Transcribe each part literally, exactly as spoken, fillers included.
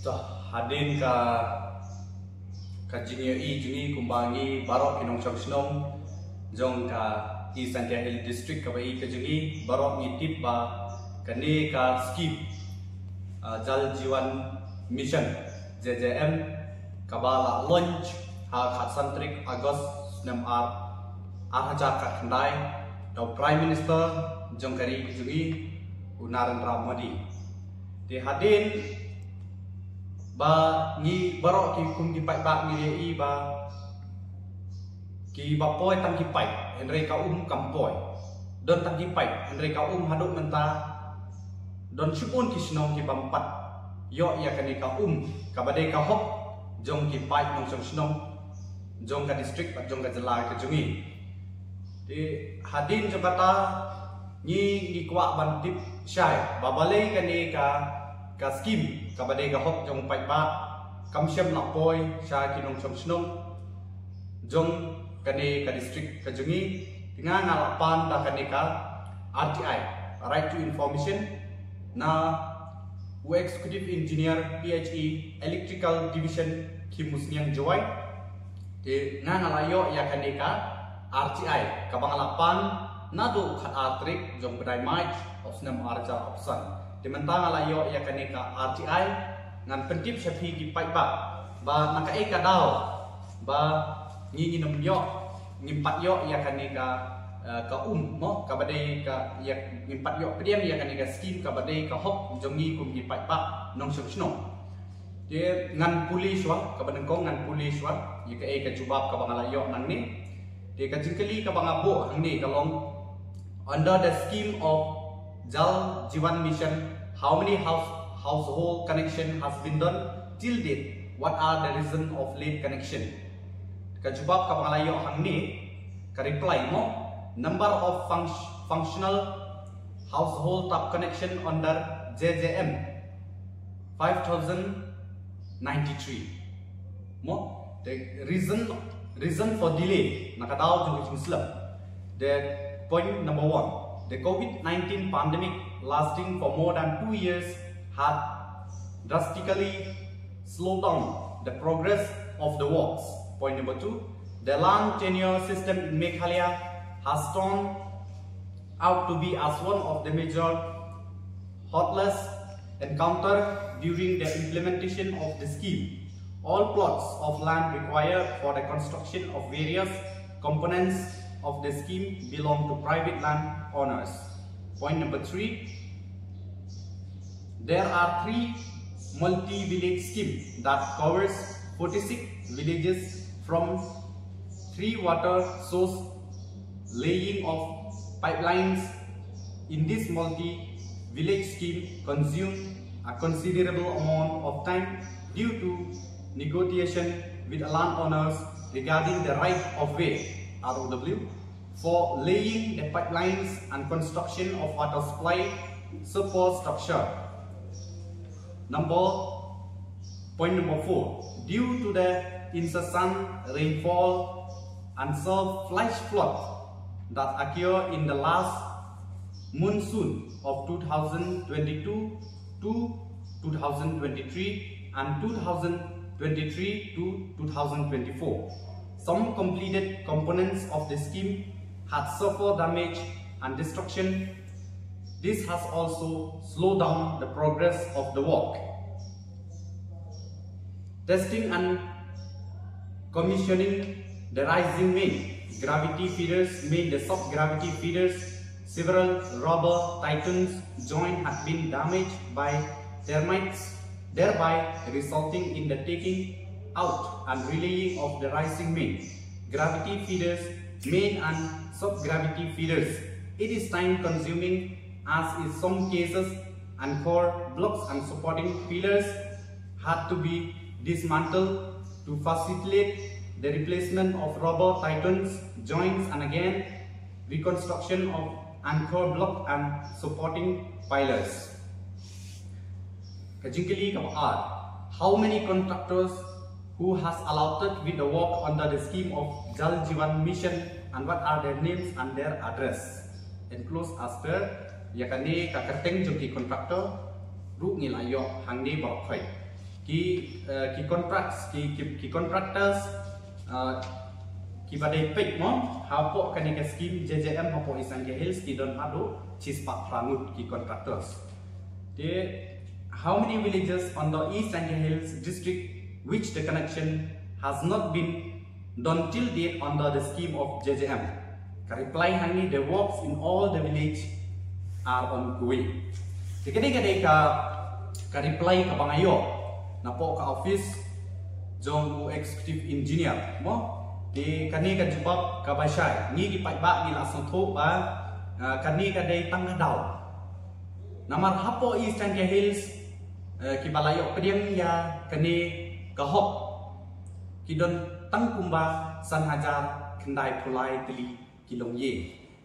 To, hadien ka ka jingïohi jong ngi kumba ngi baroh ki nongshong shnong jong ka East Jaintia Hills District kaba i ka jong ngi, baroh ngi tip ba kane ka scheme, ah, Jal Jeevan Mission, J J M, kaba la launch ha ka khatsan tarik August snem ar, ar hajar khatkhyndai, da u Prime Minister jong ka ri ka jong ngi, u Narendra Modi. Te hadien ba ngi baroh ki kum ki paidbah ngi ïohi ba kiba poi tang ki paid, hynrei ka um kam poi. Don tang ki paid, hynrei ka um haduh mynta don shibun ki shnong ki bym pat ïoh ïa kane ka um kaba dei ka hok jong ki paid nongshong shnong jong ka district bad jong ka jylla ka jong ngi. Te hadien jong kata ngi, ngi kwah ban tip shai ba balei kane ka, ka scheme kaba dei ka hok jong paidbah kam shym la poi sha ki nongshong shnong jong kane ka district ka jong ngi. Te nga, nga la pan da kane ka R T I, Right to Information, na u Executive Engineer, P H E, Electrical Division, Khimusniang, Jowai. Te nga, nga la ïoh ïa kane ka R T I kaba nga la pan naduh khatar tarik jong bnai March of snem ar hajar arphew san. Te mynta nga la ïoh ïa kane ka R T I, ngan pyntip sha phi ki paidbah ba na kaei ka daw ba ngi, ngin ym ïoh, ngim pat ïoh ïa kane ka, eh, ka um mo, kaba dei ka, ïa, ngim pat ïoh pdiang ïa kane ka scheme kaba dei ka hok jong ngi kum ki paidbah nongshong shnong. Te ngan pule shuwa, kaba nyngkong ngan pule shuwa ïa kaei ka jubab kaba nga la ïoh nangne. Te ka jingkylli kaba nga buh hangne ka long, under the scheme of Jal Jeevan Mission, how many house, household connection has been done till date? What are the reason of late connection? Ka jubab kaba nga la ïoh hangne, ka reply mo, number of func-, functional household tap connection under J J M, five thousand ninety-three. Mo, the reason, reason for delay, na ka daw jong ka jingslem. The point number one, the COVID nineteen pandemic lasting for more than two years had drastically slowed down the progress of the works. Point number two, the land tenure system in Meghalaya has turned out to be as one of the major hurdles encountered during the implementation of the scheme. All plots of land required for the construction of various components of the scheme belong to private land owners. Point number three, there are three multi-village scheme that covers forty-six villages from three water source, laying of pipelines in this multi-village scheme consume a considerable amount of time due to negotiation with landowners regarding the right of way, R O W, for laying the pipelines and construction of water supply superstructure. Number, point number four, due to the incessant rainfall and surf flash flood that occur in the last monsoon of two thousand twenty-two to two thousand twenty-three and two thousand twenty-three to two thousand twenty-four, some completed components of the scheme had suffered damage and destruction. This has also slowed down the progress of the work. Testing and commissioning the rising main gravity feeders, main the sub-gravity feeders, several rubber titans joint had been damaged by termites, thereby resulting in the taking out and relaying of the rising main gravity feeders, main and sub-gravity feeders. It is time consuming as in some cases anchor blocks and supporting pillars had to be dismantled to facilitate the replacement of rubber titans joints and again reconstruction of anchor block and supporting pillars. Ka jingkylli kaba ar, how many contractors who has allotted with the work under the scheme of Jal Jeevan Mission and what are their names and their address? Enclosed as per, ïa kane ka kyrteng jong ki contractor ruh ngi la ïoh hangne baroh khoit. Ki, uh, ki contracts, ki, ki, ki contractors, uh, ki ba dei peit mo, hapoh kane ka scheme J J M hapoh East Jaintia Hills ki don haduh chispah phra ngut ki contractors. Te, how many villages on the East Jaintia Hills district which the connection has not been done till date under the scheme of J J M? Ka reply hangne, the works in all the village are ongoing. Te kadei kadei ka, ka reply ka ba nga ïoh napoh ka office jong u executive engineer mo. Te kane ka jubab ka ba shai, ngi ki paidbah ngi la sngewthuh ba, uh, kane kadei tang ka daw. Namar hapoh East Jaintia Hills, uh, ki ba la ïoh pdiang ïa kane ka hok ki don tang kumba san hajar khyndai phew lai tylli ki longïing.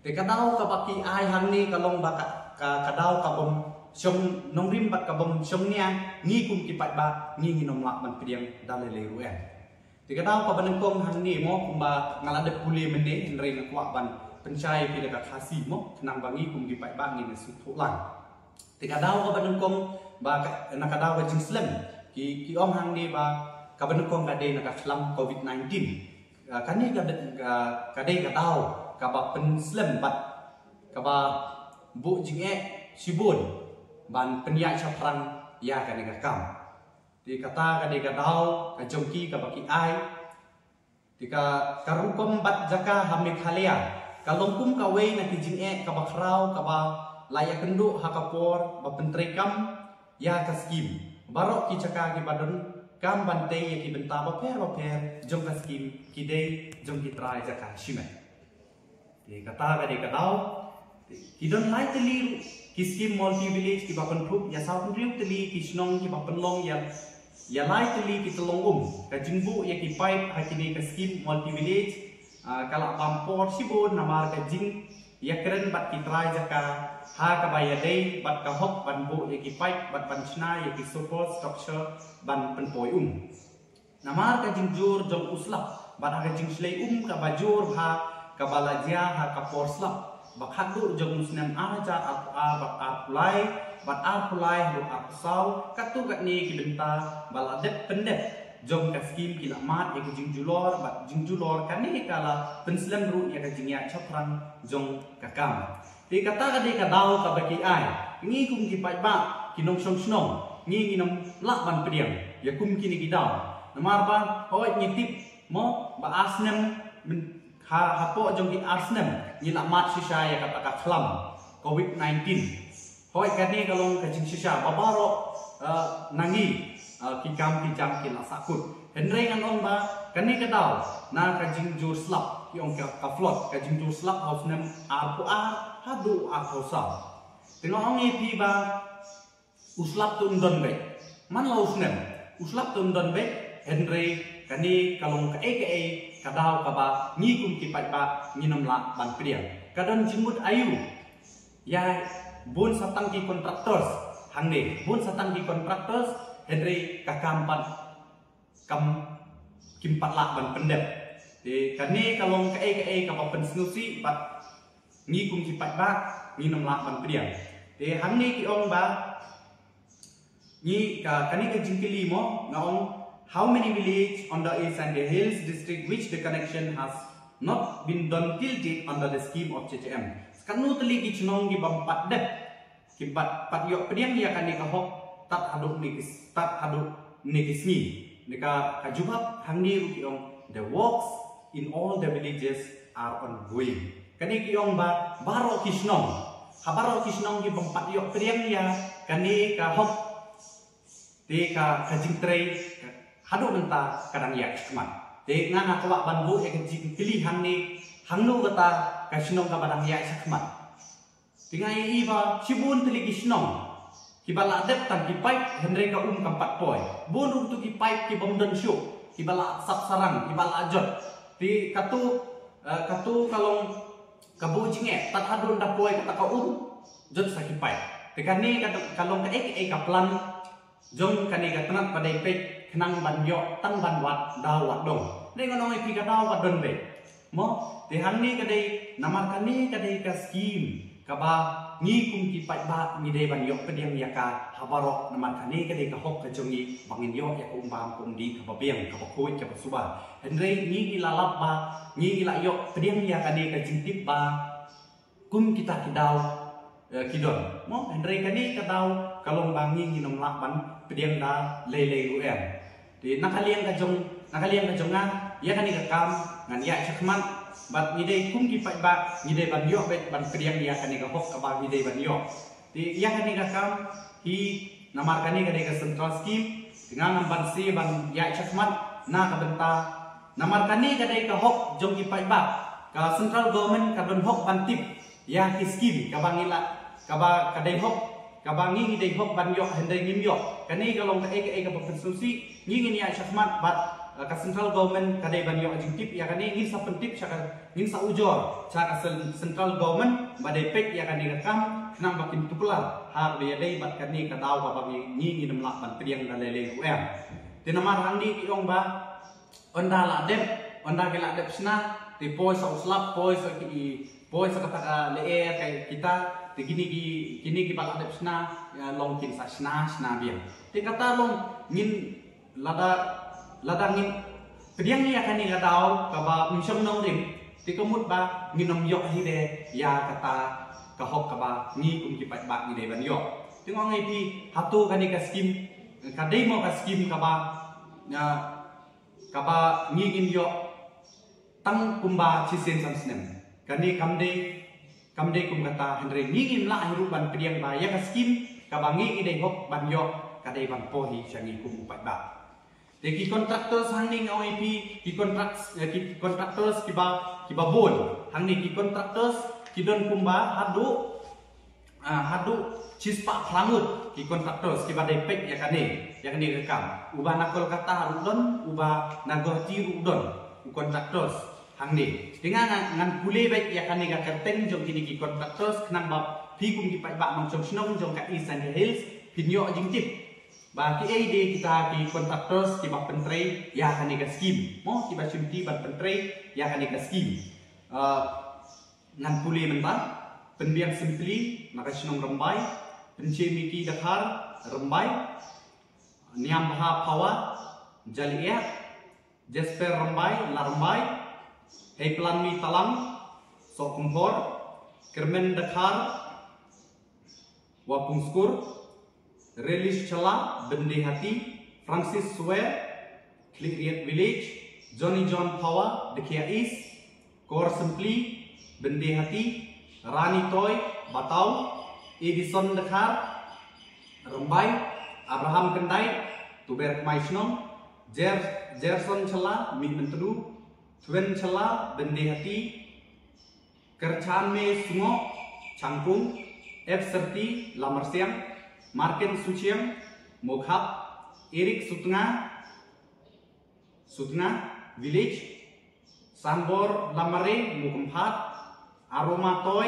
Te ka daw ka ba ki ai hangne ka long ba ka, ka, ka daw ka bym shong nongrim bad ka bym shong niang, ngi kum ki paidbah ngi ngin ym lah ban pdiang da lei lei ruh em. Te ka daw ka ba nyngkong hangne mo, kumba nga la dep pule mynne, hynrei nga kwah ban pynshai ïa phi da ka Khasi mo, khnang ba ngi kum ki paidbah ngin ïa sngewthuh lang. Te ka daw ka ba nyngkong ba ka, na ka daw ka jingslem, ki, ki ong hangne ba ka ba nyngkong ka dei na ka khlam covid nineteen. Ah, kane ka dei, ka, ka dei ka daw ka ba pynslem bad ka ba buh jingeh shibun ban pynïaid shaphrang ïa kane ka kam. Te kata ka dei ka daw ka jong ki ka ba ki ai. Te ka, ka rukom bat jaka ha Meghalaya ka long kum kawei na ki jingeh ka ba khraw ka ba la ïakynduh ha ka por ba pyntreikam ïa ka skim. Baroh ki jaka ki ba don kam ban tei ïa ki bynta bapher bapher jong ka skim ki dei jong ki trai jaka shimet. Te kata ka dei ka daw. Ki don lai tylli ki skim multi village ki ba kynthup ïa saw hynriew tylli ki shnong ki ba pynlong ïa, ïa lai tylli ki tyllong um. Ka jingbuh ïa ki pipe ha kine ka skim multi village, ah, ka la bam por shibun namar ka jingïakren bad ki trai jaka ha ka ba ïadei bad ka hok ban buh ïa ki pipe bad ban shna ïa ki super structure ban pynpoi um. Namar ka jingjur jong u slap bad ha ka jingshlei um ka ba jur bha ka ba la jia ha ka por slap ba khatduh jong u snem ar hajar arphew ar bad arphew lai bad arphew lai haduh arphew saw, katto katne ki bynta ba la dep pyndep jong ka skim ki la mad ïa ka jingjulor bad jingjulor kane ka la pynslem ruh ïa ka jingïaid shaphrang jong ka kam. Te kata ka dei ka daw ka ba ki ai. Ngi kum ki paidbah, ki nongshong shnong, ngi ngin ym lah ban pdiang ïa kum kine ki daw. Namar ba hooid ngi tip mo ba ar snem myn-, ha, hapoh jong ki ar snem ngi la mad shisha ïa kata ka khlam covid nineteen. Hooid kane ka long ka jingshisha ba baroh, eh, na ngi, eh, ki kam ki jam ki la sahkut. Hynrei ngan ong ba kane ka daw na ka jingjur slap, ki ong ka, ka flood, ka jingjur slap ha u snem arphew ar haduh arphew saw. Te nga ong ïa phi ba u slap te um don beit. Man la u snem u slap te um don beit, hynrei kane ka long kaei kaei ka daw ka ba ngi kum ki paidbah ngin ym lah ban pdiang. Ka don jingmut aïu ïa bun sa tang ki contractors hangne, bun sa tang ki contractors, hynrei ka kam pat kam, kim pat lah ban pyndep. Te kane ka long kaei kaei ka ba pynsngewsih bad ngi kum ki paidbah ngin ym lah ban pdiang. Te hangne ki ong ba ngi ka, kane ka jingkylli mo, nga ong, how many village on the East Jaintia Hills district which the connection has not been done till date under the scheme of J J M? Katno tylli ki shnong ki bym pat dep, ki bym pat ïoh pdiang ïa kane ka hok tad haduh ne ki s-, tad haduh ne ki sngi? Ne ka, ka jubab hangne ruh ki ong, the works in all the villages are ongoing. Kane ki ong ba baroh ki shnong, ha baroh ki shnong ki bym pat ïoh pdiang ïa kane ka hok. Te ka, ka jingtrei ka, haduh mynta ka dang ïaid shakhmat. Te nga, nga kwah ban buh ïa ka jingkylli hangne, hangno kata ka shnong ka ba dang ïaid shakhmat? Te nga ïohi ba shibun tylli ki shnong ki ba la dep tang ki paip, hynrei ka um kam pat poi. Bun ruh tu ki paip ki bym don shuh, ki ba la sap sarang, ki ba la jot. Te katu, eh, katu ka long ka buh jingeh, tad haduh ynda poi kata ka um, jot sa ki paip. Te kane ka, ka long kaei kaei ka plan jong kane ka tnat ba dei peit khnang ban ïoh tang ban wad daw wad dong. Dei ngan ong ïa phi ka daw ka don beit. Mo, te hangne ka dei namar kane ka dei ka skim Kaba ngi kum ki paidbah ngi dei ban ïoh pdiang ïa ka ha baroh, namar kane ka dei ka hok ka jong ngi ba ngin ïoh ïa ka um bam ka um dih kaba biang, kaba khuid, kaba suba. Hynrei ngi ngi la lap ba ngi ngi la ïoh pdiang ïa kane ka jingtip ba kum kita ki daw, eh, ki don. Mo, hynrei kane ka daw ka long ba ngi ngin ym lah ban pdiang da lei lei ruh em. Te na ka liang ka jong, na ka liang ka jong nga, ïa kane ka kam ngan ïaid shakhmat, bad ngi dei kum ki paidbah ngi dei ban ïoh beit ban pdiang ïa kane ka hok kaba ngi dei ban ïoh. Te ïa kane ka kam hi, namar kane ka dei ka central scheme, te nga ngam banse ban ïaid shakhmat na ka bynta, namar kane ka dei ka hok jong ki paidbah. Ka central government ka don hok ban tip ïa ki scheme kaba ngi la, kaba ka dei hok, kaba ngi ngi dei hok ban ïoh, hynrei ngim ïoh. Kane ka long kaei kaei kaba pynsngewsih, ngi ngin ïaid shakhmat bad, eh, ka central government ka dei ban ïoh jingtip ïa kane, ngin sa pyntip sha ka, ngin sa ujor sha ka cen-, central government ba dei peit ïa kane ka kam, khnang ba kin tuklar ha kaba ïadei bad kane ka daw kaba ngi ngi ngin ym lah ban pdiang da lei lei ruh em. Te namar hangne ki ong ba ynda la dep, ynda ki la dep shna, te poi sa u slap, poi sa ki, poi sa kata ka lyer ka kita, te kine ki, kine kiba la dep shna, ïa, long kin sa shna shna biang. Te kata long ngin, lada, lada ngin pdiang ïa kane ka daw kaba ym shong nongrim, te ka mut ba ngin ym ïoh hi de ïa kata ka hok kaba ngi kum ki paidbah ngi dei ban ïoh. Te nga ong ïa phi, hato kane ka scheme ka dei mo ka scheme kaba, ïa, kaba ngi ngin ïoh tang kumba shisien san snem? Kane kam dei, kam dei kum kata, hynrei ngi ngim lah hi ruh ban pdiang ba ïa ka scheme kaba ngi ngi dei hok ban ïoh ka dei ban poi hi sha ngi kum u paidbah. Te ki contractors hangne nga ong ïa phi, ki contracts, eh, ki contractors kiba, kiba bun. Hangne ki contractors ki don kumba haduh, ah, haduh shispah phra ngut ki contractors kiba dei peit ïa kane, ïa kane ka kam. Uba na Kolkata ruh don, uba na Guwahati ruh don u contractors hangne. Te nga ngan, ngan pule beit ïa kane ka kyrteng jong kine ki contractors khnang ba phi kum ki paidbah nongshong shnong jong ka East Jaintia Hills phin ïoh jingtip ba kiei de kita ki contractors kiba pyntrei ïa kane ka scheme. Mo, kiba shimti ban pyntrei ïa kane ka scheme. Ah, ngan pule mynta, Pynbiang Simply na ka shnong Rymbai, Pynche Miki Dkhar Rymbai, Niambha Phawa Jaliah, Jasper Rymbai Larymbai, Heiplanmi Talang Sohkymphor, Kyrmen Dkhar Wapungskur, Relish Challa Byndehati, Francis Swer Khliehriat Village, Johnny John Phawa Dkhia East, Kor Simply Byndehati, Rani Toi Batau, Edison Dkhar Rymbai, Abraham Kyndait Tuber Kmai Shnong, Jer Jerson Challa Mihmyntdu, Thwen Challa Byndehati, Kyrchanme Sungoh Changkung, F Serti Lamarsiang, Marken Suchiang Mokhap, Eric Sutnga Sutnga Village, Sanbor Lamare Mokemphat, Aroma Toi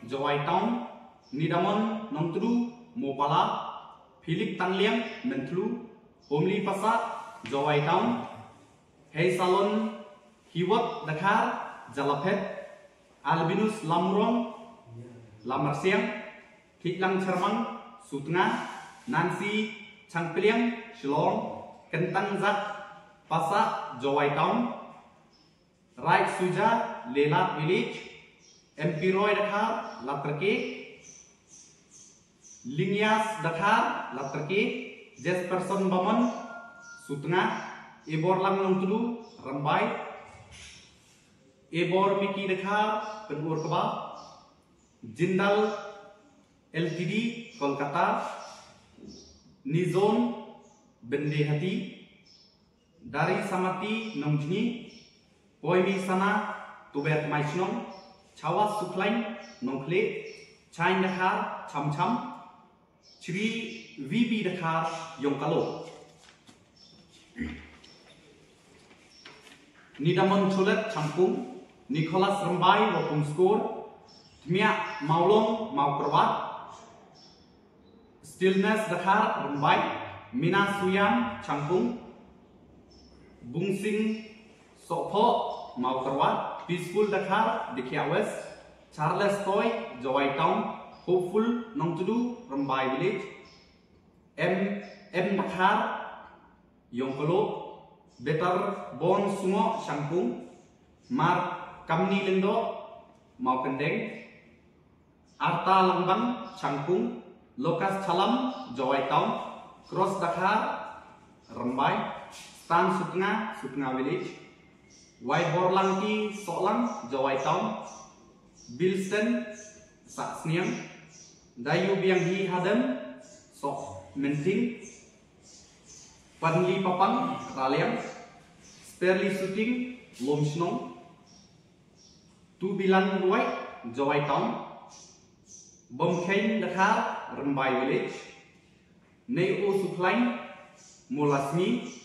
Jowai Town, Nidamon Nongtdu Mopala, Philip Tangliang Mentlu, Homli Pasa Jowai Town, Heisalon Hiwot Dkhar Jalaphet, Albinus Lamrong Lamarsiang, Khitlang Charmang Sutnga, Nancy Changpliang Shillong, Kentang Zak Pasa Jowai Town, Rai Suja Lelat Village, M P Roy Dkhar Latrke, Lingyas Dkhar Latrke, Jesperson Bamon Sutnga, Eborlang Nongtdu Rymbai, Ebor Miki Dkhar Pynurkba, Jindal L T D Kolkata, Nizon Byndehati, Dari Samati Nongjngi, Poimi Sana Tuber Kmai Shnong, Chawas Sukhlain Nongkhlieh, Chain Dkhar Chamcham, Chri V B Dkhar Yongkalo. Nidamon Chulet Changpung, Nicholas Rymbai Wapungskur, Tmiah Mawlong Mawkyrwat, Stillness Dkhar Rymbai, Mina Suyam Changpung, Bungsing Sohphoh Mawkyrwat, Peaceful Dkhar Dkhia West, Charles Toi, Jowai Town. Hopeful Nongtdu, Rymbai Village. M M Dkhar, Yongkolo. Better Born Sungo, Shangpung. Mar Kamni Lyngdoh, Mawkyndeng. Arta Langbang, Shangpung. Lucas Chalam, Jowai Town. Cross Dkhar, Rymbai. Stan Sutnga, Sutnga Village. Wai Borlangki Sohlang, Jowai Town. Bilsten Sahsniang. Dayu Biang Hi Hadem, Sohmynting. Panli Papang, Raliang. Sterli Suting, Lumshnong. Tubilan Ruai, Jowai Town. Bomkhein Dkhar, Rymbai Village. Nei U Sukhlain, Molasmi.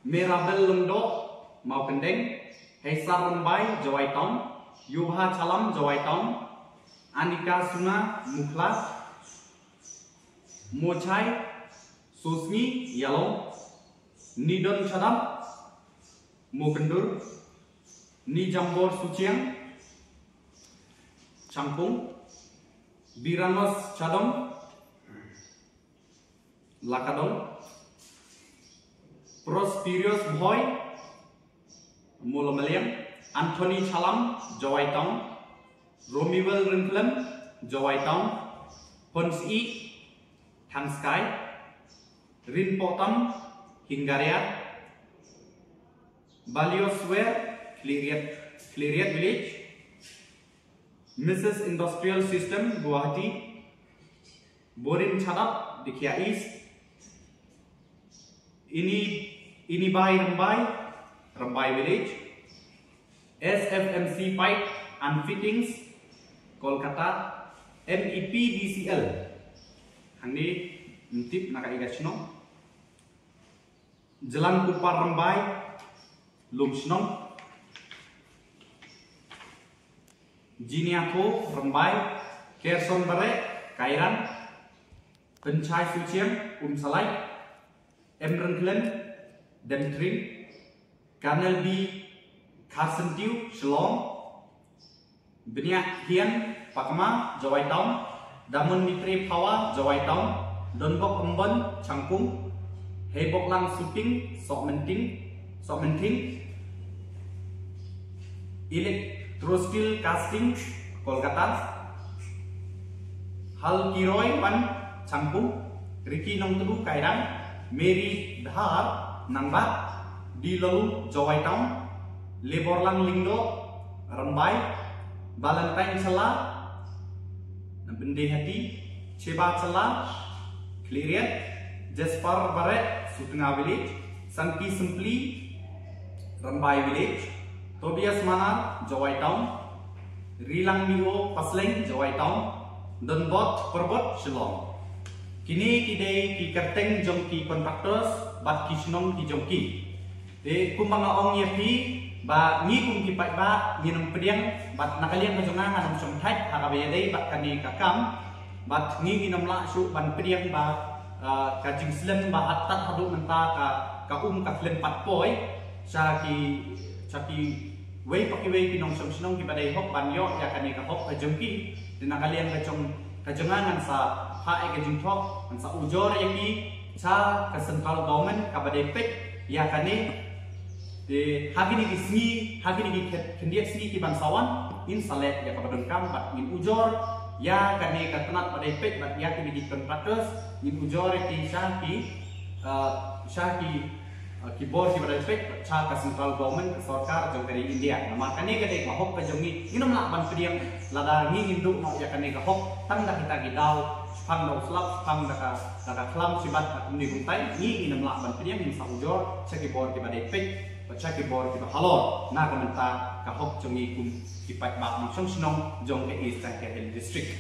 Mirabel Lyngdoh, Mawkyndeng. Heisar Rymbai, Jowai Town. Yubha Chalam, Jowai Town. Anika Suna, Mukhla. Mochai Sosngi, Yalong. Nidon Chadam, Mokendur. Nijambor Suchiang, Shangpung. Biranos Chadam, Lakadong. Prosperius Bhoi, Mawlamyniang. Anthony Chalam, Jowai Town. Romuel Ryngkhlem, Jowai Town. Ponsih, Thangskai. Rinpohtam, Hingaria. Balioswer, Khliehriat, Khliehriat Village. Missus Industrial System, Guwahati. Borin Chadap, Dikhiah East. Ini, Inibai Rymbai, Rymbai Village. S F M C Pipe and Fittings, Kolkata. M E P D C L, hangne ym tip na kaei ka shnong. Jlang Kupar Rymbai, Lumshnong. Jiniatho Rymbai. Kerson Bareh, Kairang. Pynchai Suchiang, Umsalai. M Ryngkhlem, Demtring. Colonel B Kharsyntiew, Shillong. Bniah Hian Pakma, Jowai Town. Damun Mitre Phawa, Jowai Town. Donbok Ymbon, Shangpung. Heiboklang Suping, Sohmynting, Sohmynting. Electrosteel Casting, Kolkata. Halkiroi Wan, Shangpung. Ricky Nongtdu, Kairang. Mary Dhar, Nangbah. Di Lalu, Jowai Town. Leborlang Lyngdoh, Rymbai. Valentine Shylla, Byndihati. Sheba Shylla, Khliehriat. Jasper Bareh, Sutnga Village. Sanki Sympli, Rymbai Village. Tobias Manar, Jowai Town. Rilang Mio Pasleng, Jowai Town. Donbot Pyrbot, Shillong. Kine ki dei ki kyrteng jong ki contractors bad ki shnong ki jong ki. Te kumba nga ong ïa phi ba ngi kum ki paidbah ngin ym pdiang, bad na ka liang ka jong nga ngan ym shongthait ha kaba ïadei bad kane ka kam. Bad ngi ngin ym lah shuh ban pdiang ba, ah, ka jingslem ba haduh mynta ka, ka um ka khlem pat poi sha ki, sha kiwei pa kiwei ki nongshong shnong kiba dei hok ban ïoh ïa kane ka hok ka jong ki. Te na ka liang ka jong, ka jong nga ngan sa phah ïa ka jingthoh, ngan sa ujor ïa ki sha ka central government kaba dei peit ïa kane. Te ha kine ki sngi, ha kine ki khyndai sngi ki ban sa wan, ngin sa leh ïa kaba donkam bad ngin ujor ïa kane ka tnat ba dei peit bad ïa kine ki contractors, ngin ujor ïa ki sha ki, ah, sha ki, ah, ki bor kiba dei peit bad sha ka central government, ka sorkar jong ka ri India. Namar kane ka dei ka hok ka jong ngi, ngin ym lah ban pdiang lada ngi ngim duh noh ïa kane ka hok tang da kita ki daw, shaphang da u slap, shaphang da ka, da ka khlam shibat, da kumne kumtai, ngi ngin ym lah ban pdiang, ngin sa ujor sha ki bor kiba dei peit bad sha ki bor kiba halor na ka bynta ka hok jong ngi kum ki paidbah nongshong shnong jong ka East Jaiñtia Hills District.